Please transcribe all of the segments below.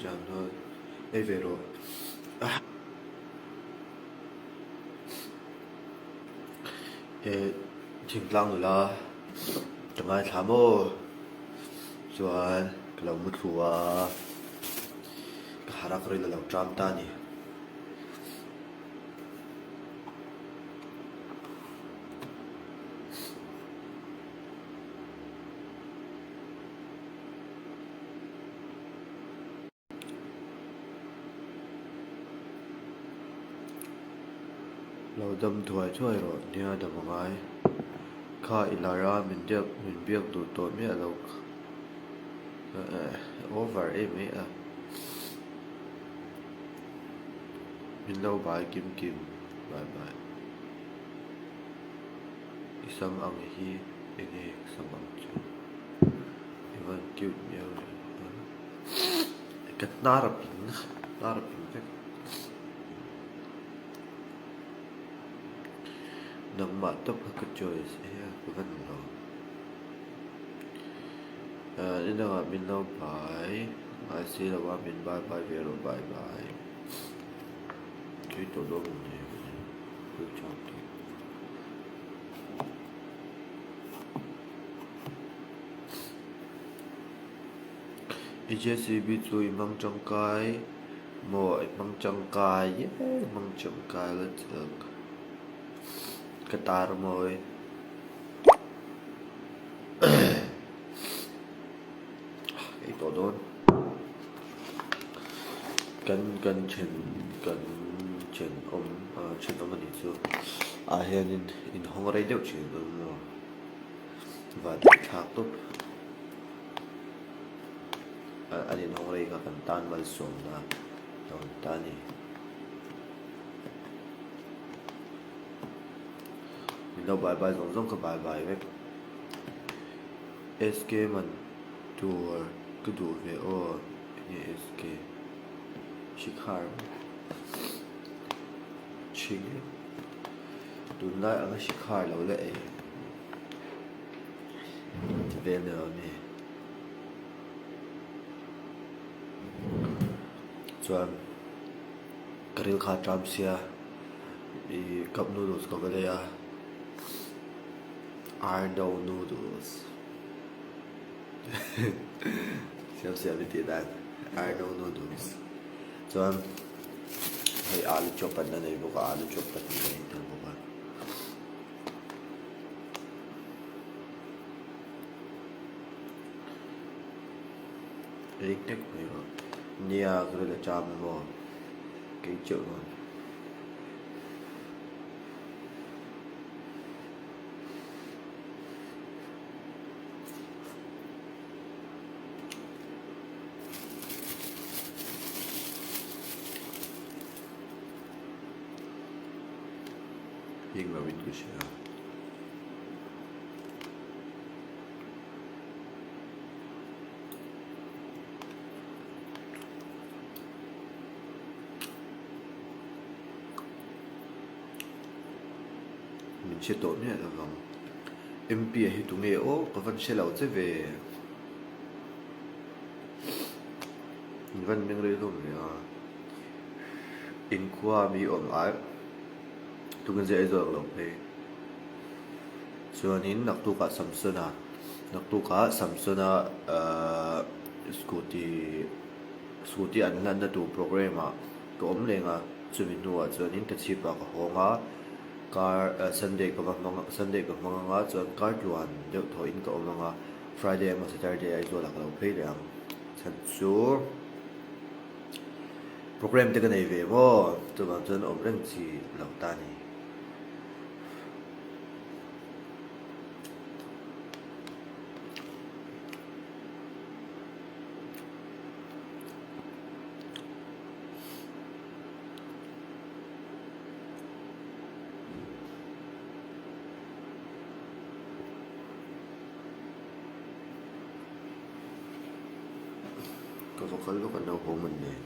jam dawn ei ve rawh. He thingtlang nula ka ngaithla maw chuan ka lo mu thlu a ka harak ril a lo ṭam ta a ni. Lo dam thuai thuai rawh nia dam a ngai. Kha i lar a min biak min biak duh tawh miah lo over em mai a. Min lo bai kim kim bye bye. I sam ang hi enge ka sam ang chu i van cute miau leh a ka hnar a ping hnar a ping vek nangmah tawp kha ka choice e ka van lo ah ni dangah min lo bai ngai si lo a min bai bai ve rawh bye bye tui tawh dawn lo nia. I JCB chu i hmang tangkai maw i hmang tangkai e i hmang tangkai la chak ka tar mawi ei tawh dawn kan kan then kan thenawm ah thenawm a nih chu ah hianin inhawng rei deuh thin dawn maw van thlak tawp an inhawng rei kha kan tan malsawmna a awm ta a ni. Min lo bye bye zawng zawng ka bye bye vek. SK man tur ka duh ve aw enge SK Shikhar chhing tunlai anga Shikhar lo la ei ti vel ni lo mi chuan ka ril kha a ṭam sia ih cup noodles ka va lei a. Arno noodles siam siam i tih dan Arno noodles chuan hei alu chop an la nei bawk a alu chop pahnih a intel bawk a. Ei tek mai rawh nia ka rilru a cham maw kei chiah rawn. Heng lo in ka hria. Min hre tawh miah lo vang. MP a hi tunge aw ka van hre lo che ve. Min van meng rei hlawm ve a. Inkhua mi awm ai tukin zia Aizawl lo phei. Chuanin naktukah Samsona naktukah Samsona ahh scooty scooty an hlanna tur programme ah ka awm leng a. Chumi hnuah chuanin ka chhipah ka hawng a, kar Sunday ka va hmang Sunday ka hmang anga chuan kar tluan deuh thawhin ka awm anga Friday emaw Saturday Aizawl ah ka lo phei leh ang. Chhan chu programme te ka nei ve maw chuvang chuan awm reng chi lo ta a ni. Ka va kal lawk a naupang man nen.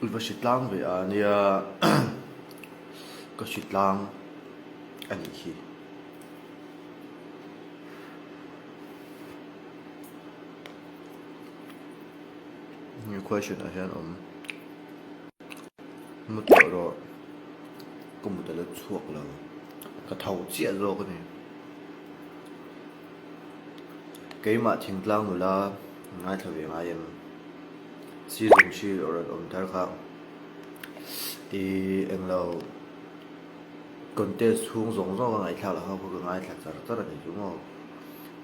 I va hritlang ve a nia ka hritlang a nih hi. He question ah hian awm mu tawh rawh ka mut a la chhuak lo ka tho chiah zawk a ni. Keimah thingtlang nula ngaithla ve ngai em? Season hri a rawn awm thar kha ih englo contest chhung zawng zawng a ngaihthlak loh ho kha ka ngaithla char char a ni chu maw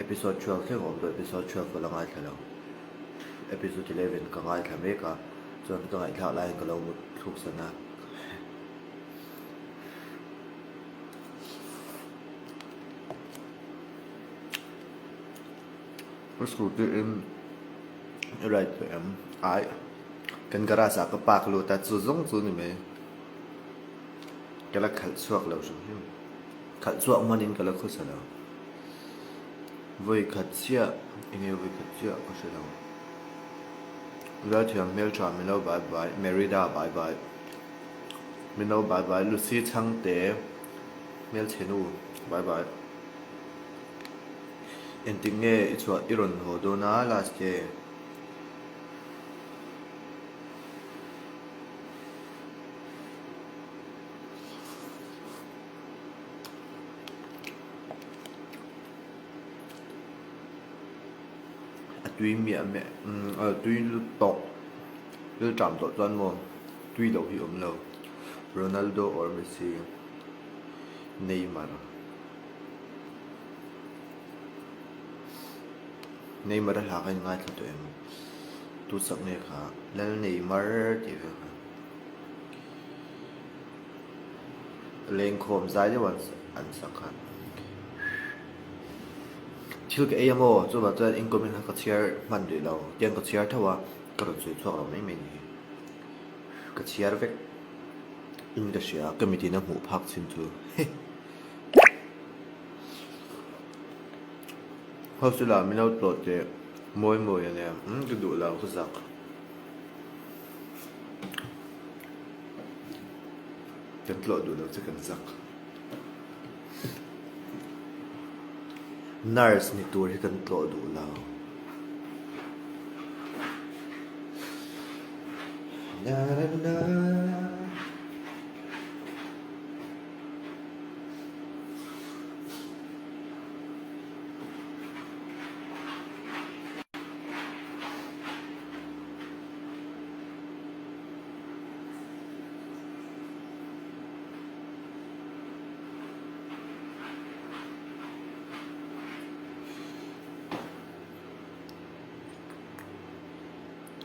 episode 12 thleng a awm tawh episode 12 ka la ngaithla lo episode 11 ka ngaithla mek a chuan ka ngaihthlak laiin ka lo mut thluk san a. Ka scooty in i ride ve em? Ai, kan garage ah ka park lut a, chu zawng chu ni mai. Ka la khalh chhuak lo hrim hrim. Khalh chhuak hmanin ka la khawsa lo. Vawi khat chiah, enge vawi khat chiah ka hre lo. Lalthiam hmeltha min lo bye bye, Merida bye bye. Min lo bye bye, Lucy Chhangte hmelchhe nu bye bye. Engtik nge i chhuah i rawn haw dawn a last day? A tui miah miah a tui lut tawh lut ṭam tawh chuan maw tui loh hi awm lo Ronaldo or Messi Neymar. Neymar a hla kha in ngaithla tawh em? Tu sak nge kha? Lal Neymar tih vel kha. Lengkhawm zai deuh an sak kha. Thil ka ei a maw? Chuvang chuan in comment kha ka chhiar hman rih lo. Tiang ka chhiar tho a, ka rawn sawi chhuak lo mai mai ni hi. Ka chhiar vek in ka hria, ka mitin a hmuh phak chin chu. Hostel ah min lo tlawh teh mawi mawi a nia umm ka duh lo ka zak. Kan tlawh duh lo che kan zak. Nurse ni tur hi kan tlawh duh lo. Na na na.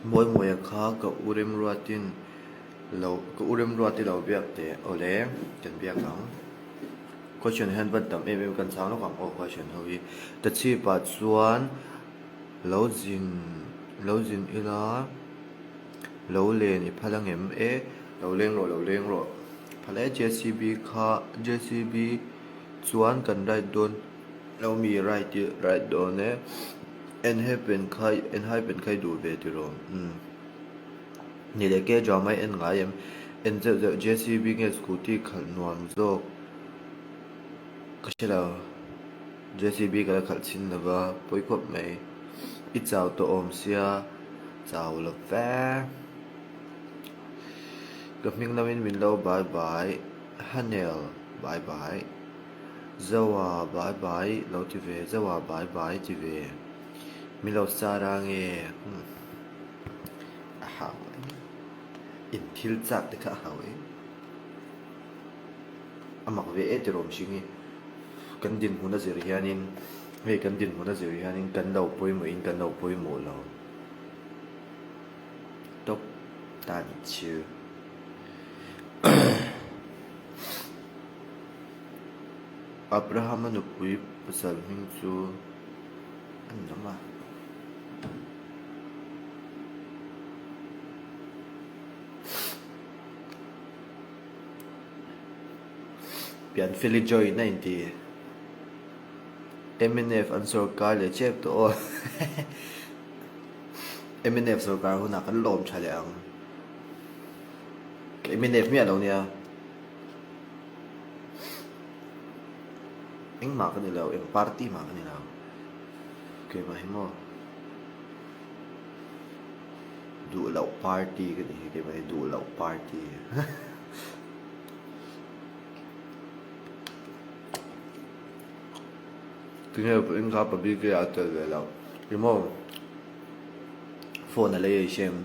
Mawimawia kha ka u remruatin Lo, ka u remruat i lo biak teh awle, kan biak ang. Question hian van tam em em kan chhang lawk ang aw question ho hi. Ta chhip ah chuan lo zin, lo zin ila, lo len i phal angem e, lo leng rawh, lo leng rawh. Phal e JCB kha, JCB chuan kan ride dawn lo mi ride i ride dawn e. Enhaipen kha, enhaipen kha i duh ve tiraw? Umm. Ni leh ke drama i en ngai em? En zeuh zeuh JCB nge scooty khalh nuam zawk ka hre lo. JCB ka la khalh chhin lo va, pawi khawp mai. I chau tawh awm sia, chau lo ve. Ka hming lamin min lo bye bye, Hanel bye bye, Zoa bye bye lo ti ve, Zoa bye bye ti ve. Min lo star a nge? A hau em? In thil chak te kha a hau em? A mak ve e tiraw mihring hi. Kan dinhmun a zir hianin hei kan dinhmun a zir hianin kan lo pawimawh in kan lo pawimawh lo tawp ta nih chu. Abrahama nupui pasal hming chu a ni awm a. Pianfeli join a inti. Mnf an sorkar leh chep tawh aw. Mnf sorkar hunah kan lawm tha leh ang. Ka mnf miah lo nia. Engmah ka ni lo, eng party mah ka ni lo. Keimah hi maw duh loh party ka ni hi, keimah hi duh loh party. Tinge vawiin kha pa BK a tel ve loh? Ih maw phone a lei a i hriam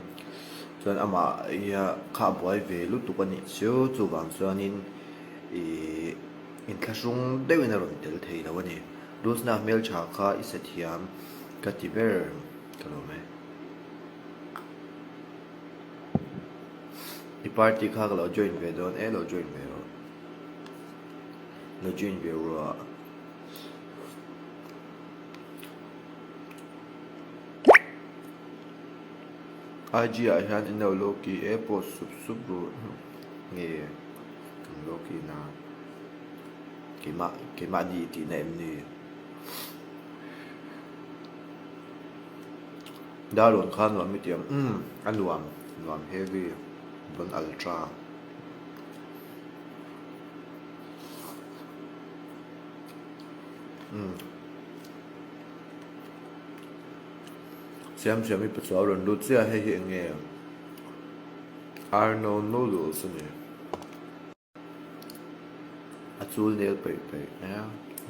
chuan amah hi kha a buai ve lutuk a nih chu chuvang chuanin ih inthlahrung deuhin a rawn tel thei lo a ni. Rusna hmeltha kha i sa thiam ka ti ber ka lawm e. I party kha ka lo join ve dawn e lo join ve rawh. Lo join ve rawh. IG ah hian in lo lawki e post sup sup ru nge kan lawki na keimah keimah ni tihna em ni Darlawn kha nuam i ti ang umm a nuam nuam heavy bon ultra. Umm Siam siam i pachuau rawn lut chiah a hei hi eng nge Arno noodles a ni a chul nel peih peih nia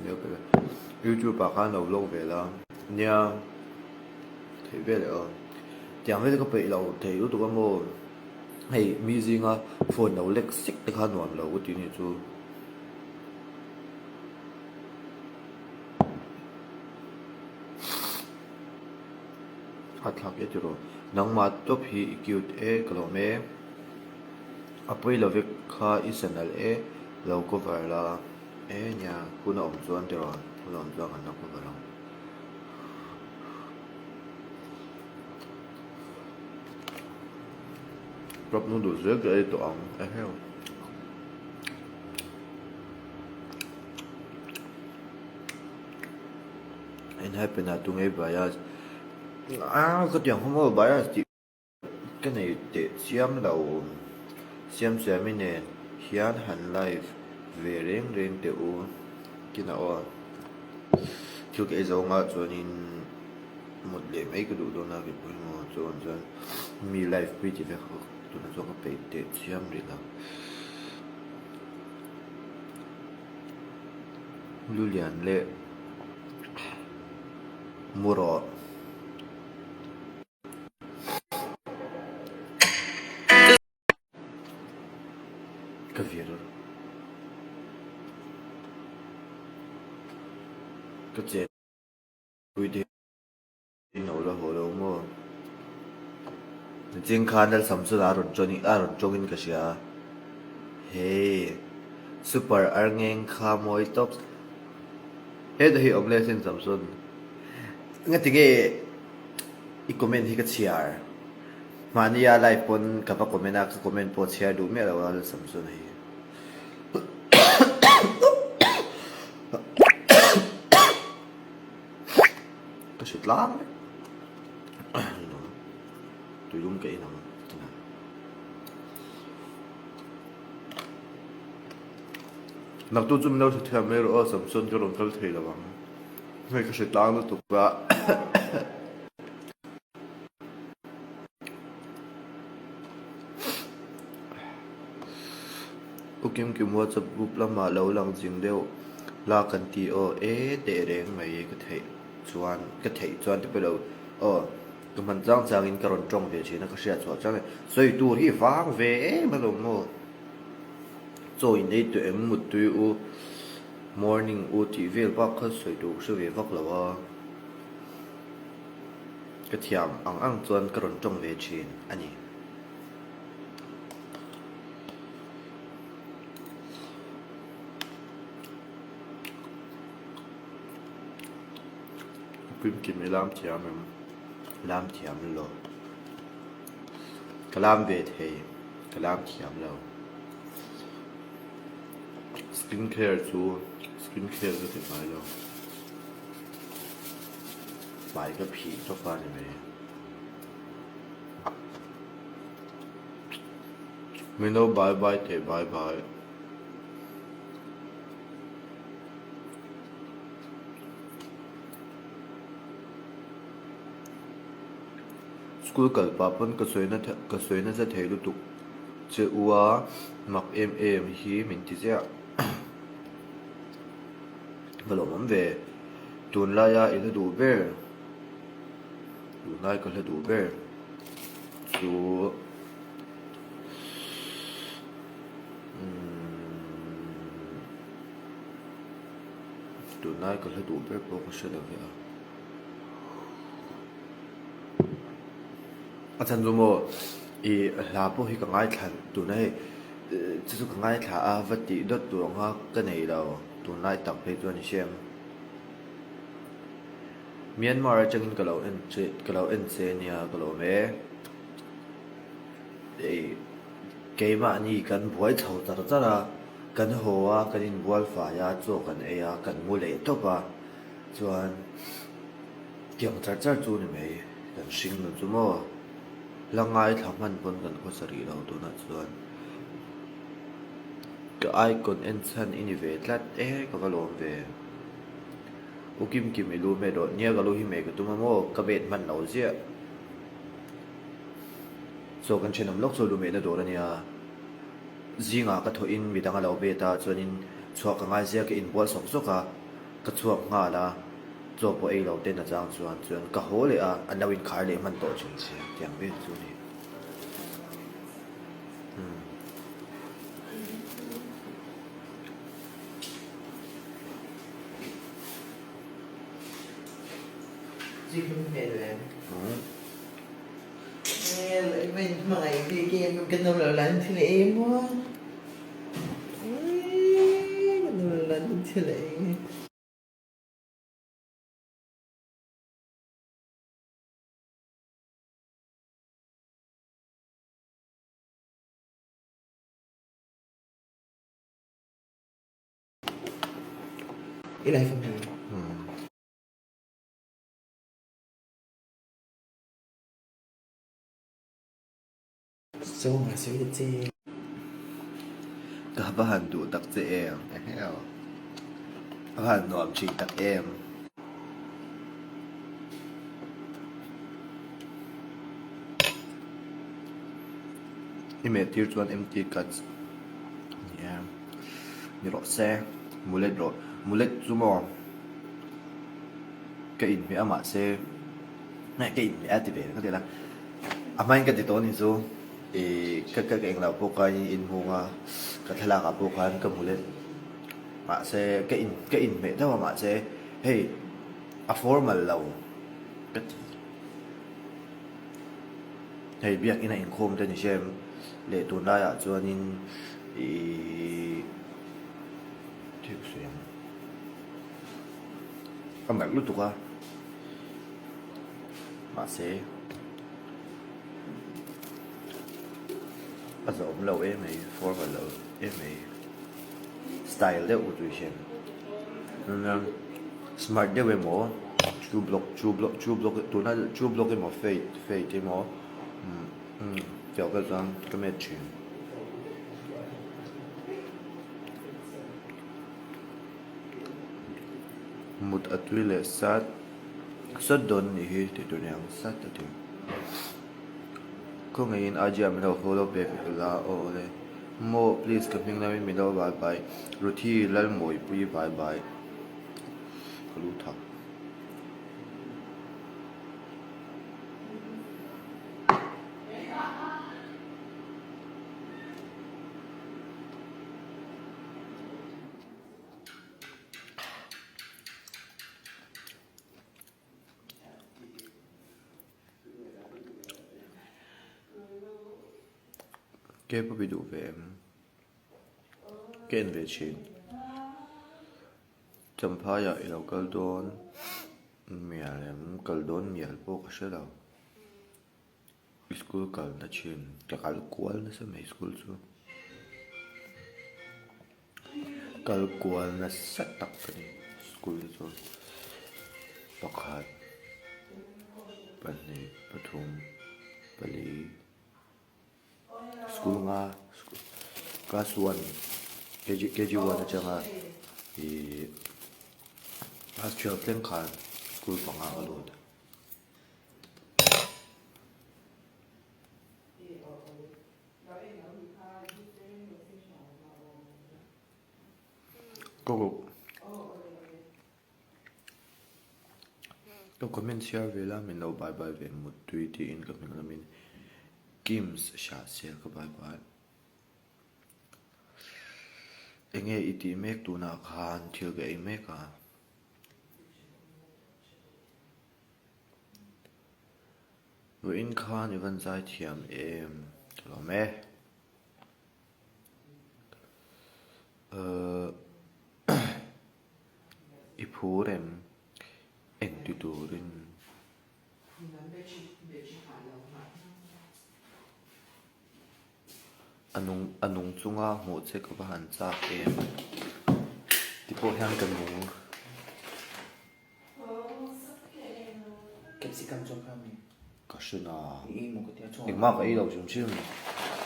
nel peih peih youtube ah khan lo vlog ve la nia theih vel eh aw tiang vel ka peih lo thei lutuk a maw hei mi zinga phone lo lek sek te kha nuam lo ka ti ni chu. A thlak e tiraw nangmah tawp hi i cute e ka lawm e a pawi lo vek kha i sa nalh e lo cover la e nia hun a awm chuan tiraw hun a awm chuan kan la cover ang. Cup noodles zel ka ei tawh ang eheu. Inhappen ah tunge bias ah ka tiang khaw maw bias tih ka nei teh chiam lo siam siami nen hian han live ve reng reng teh u kinah aw thil ka ei zo ngah chuanin mut leh mai ka duh dawn a kei pawh hi maw chuan chuan mi live pui ti vek ho tunah chuan ka peih teh chiam rih lo. Lulian leh mu rawh. Ka vir. Ka chet pui te. In lo la haw lo maw? Niching khan Lalsamsun a rawn tawng a rawn tawngin ka hria a. Hei super arngeng kha mawi tawp. Heta hi awm leh sin Samsun. Engati nge i comment hi ka chhiar? Mahnia live pawn ka va comment a, ka comment pawh chhiar duh miah lo a Lalsamsun hi. Ka hre tlang vek tuilum ka en ang tunah naktu chu min lo hre thiam mai rawh aw Samson ka rawn kal thei lo ang hei ka hre tlang lutuk a. U Kim Kim WhatsApp group lamah lo lang zing deuh la kan ti aw e teh reng mai ka theih chuan ka theih chuan ti pawh lo aw ka hman chang changin ka rawn tawng ve thin a ka hriat chhuah chang e sawi tur hi vang ve em alawm maw chaw in ei tawh em muttui u morning u tih vel bak kha sawi tur ka hre ve vak lo a. Ka thiam ang ang chuan ka rawn tawng ve thin a ni. Kimkim i lam thiam em? Lam thiam lo. Ka lam ve thei, ka lam thiam lo. Skin care chu skin care ka ti ngai lo. Hmai ka phih tawp a ni mai. Min lo bye bye teh bye bye. School kal pah pawn ka sawi na ka sawi nasa thei lutuk che u a mak em em hi min ti ziah. Va lawmawm ve. Tunlaia i hla duh ber tunlai ka hla duh ber chu umm tunlai ka hla duh ber pawh ka hre lo ve a. A chhan chu maw ih hla pawh hi ka ngaithla tuna hei chu chu ka ngaithla a va tih dawt tur ang kha ka nei lo tunlai tak phei chuan i hria ang. Myanmar atangin ka lo en che ka lo en che nia ka lawm e. Ih keimahni kan buai chho char char a kan haw a kan inbual fai a chaw kan ei a kan mu leh tawp a chuan. Tiang char char chu ni mai, kan hring nun chu maw? La ngaithla hman pawn kan khawsa rih lo tunah chuan ka icon en chhan i ni ve tlat e ka va lawm ve. U Kim Kim i lu hmet rawh, nia ka lu hi meh ka tum a maw? Ka bet hman lo ziah. Chaw kan thenawm lawk chu lu mehna dawr a nia, zingah ka thawhin midang a lo bet a chuanin chhuah ka ngai zia ka inbual sawk sawk a. Ka chhuak nghal a, chaw pawh ei lo ten a chang chuan chuan ka haw leh a, an lo inkhar leh hman tawh thin si tiang vel chu a ni. Umm. Zikhlum hmel em? Hmel i va inhmangaih bik em? Ka nu lo lan thil ei maw? Ka nu lo lan thil ei. I life a mi? Ka va han duh tak che em eheu a va han nuam thin tak em. I meh tir chuan empty cuts a ni em ni rawh se mulet rawh mulet chu maw ka inhmeh a mahse ka inhmeh a ti ve ka ti la. A hmain ka ti tawh ni chu ih ka ka englo pawh kha inhmung a ka thlalak ah pawh khan ka hmu let mahse ka in ka inhmeh deuh a mahse hei a formal lo ka ti hei biakin a inkhawm te ni hrem leh tunlai ah chuanin ih thil ka sawi ang a nalh lutuk a. Mahse, a zawm lo em mai, formal lo em mai, style deuh ka tui hian smart deuh emaw two block two block two block tuna two block emaw fade fade emaw umm tih ah chuan ka met thin. Mut a tui leh sat. Sat dawn anih hi tih tur aniang sat a ti. Khawngaihin IG ah min lo follow ve la aw awle. Maw please ka hming lam in min lo bye bye. Ruthi Lalmawipui bye bye. Ka lu thak. K-pop i duh ve em? Ka en ve thin. Champhaiah i lo kal dawn mial em? Kal dawn mial pawh ka hre lo. School kalna thin ka kal kual nasa mai school chu. Kal kual nasa tak ka ni school te chuan pakhat pahnih pathum pali. School nga class one kg kg one atanga ih class 12 thleng khan school panga ka lut. Ka Ka comment chhiar vel a min lo bye bye ve Muttui tiin ka hming lamin Kims hria sel ka bye bye. Enge i tih mek tunah khan thil ka ei mek a. Vawiin khan i van zai thiam em ka lawm e. I phur em? Eng ti turin? A nung a nung chunga hmuh che ka va han chak em? Ti pawh hian ka nung. Ka hre na. Engmah ka ei lo hrim hrim.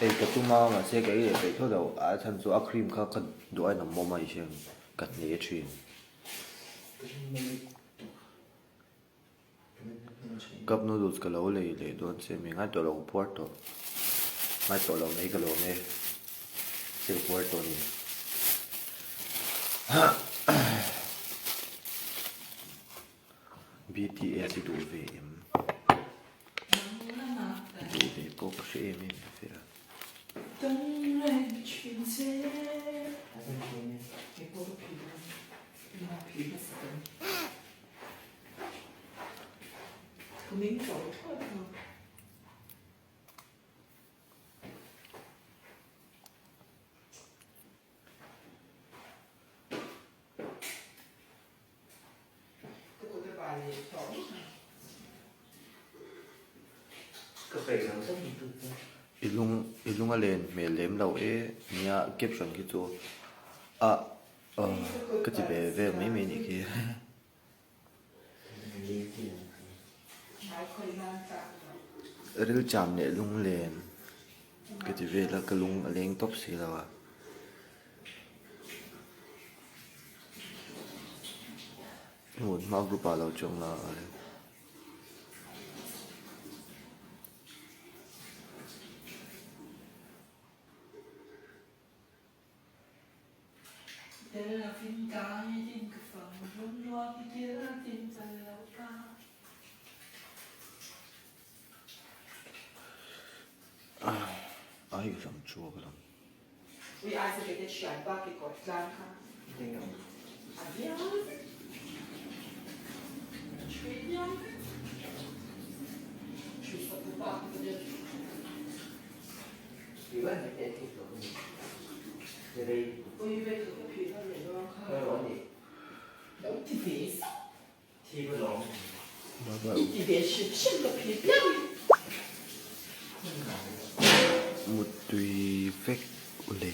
Ei ka tum a, mahse ka ei leh peih thlawt lo. A chhan chu a cream kha ka duh aiin a mawm a i hriat ka hne thin. Cup noodles ka lo lei leh dawn che mi ngai tawh lo ka puar tawh. Ngai tawh lo mai ka lawm e. Che ka puar tawh a ni. BTS i duh ve em? I duh ve pawh ka hre em em ve a. I lung i lung a len hmel lem lo e nia caption khi chu a ka ti ve vel mai mai nih khi. Rilcham leh lunglen ka ti vel a ka lung a leng tawp si lo a. Hmun hma group ah lo chawng la a. Ai ka lam chu ka lam. Muttui vek u le.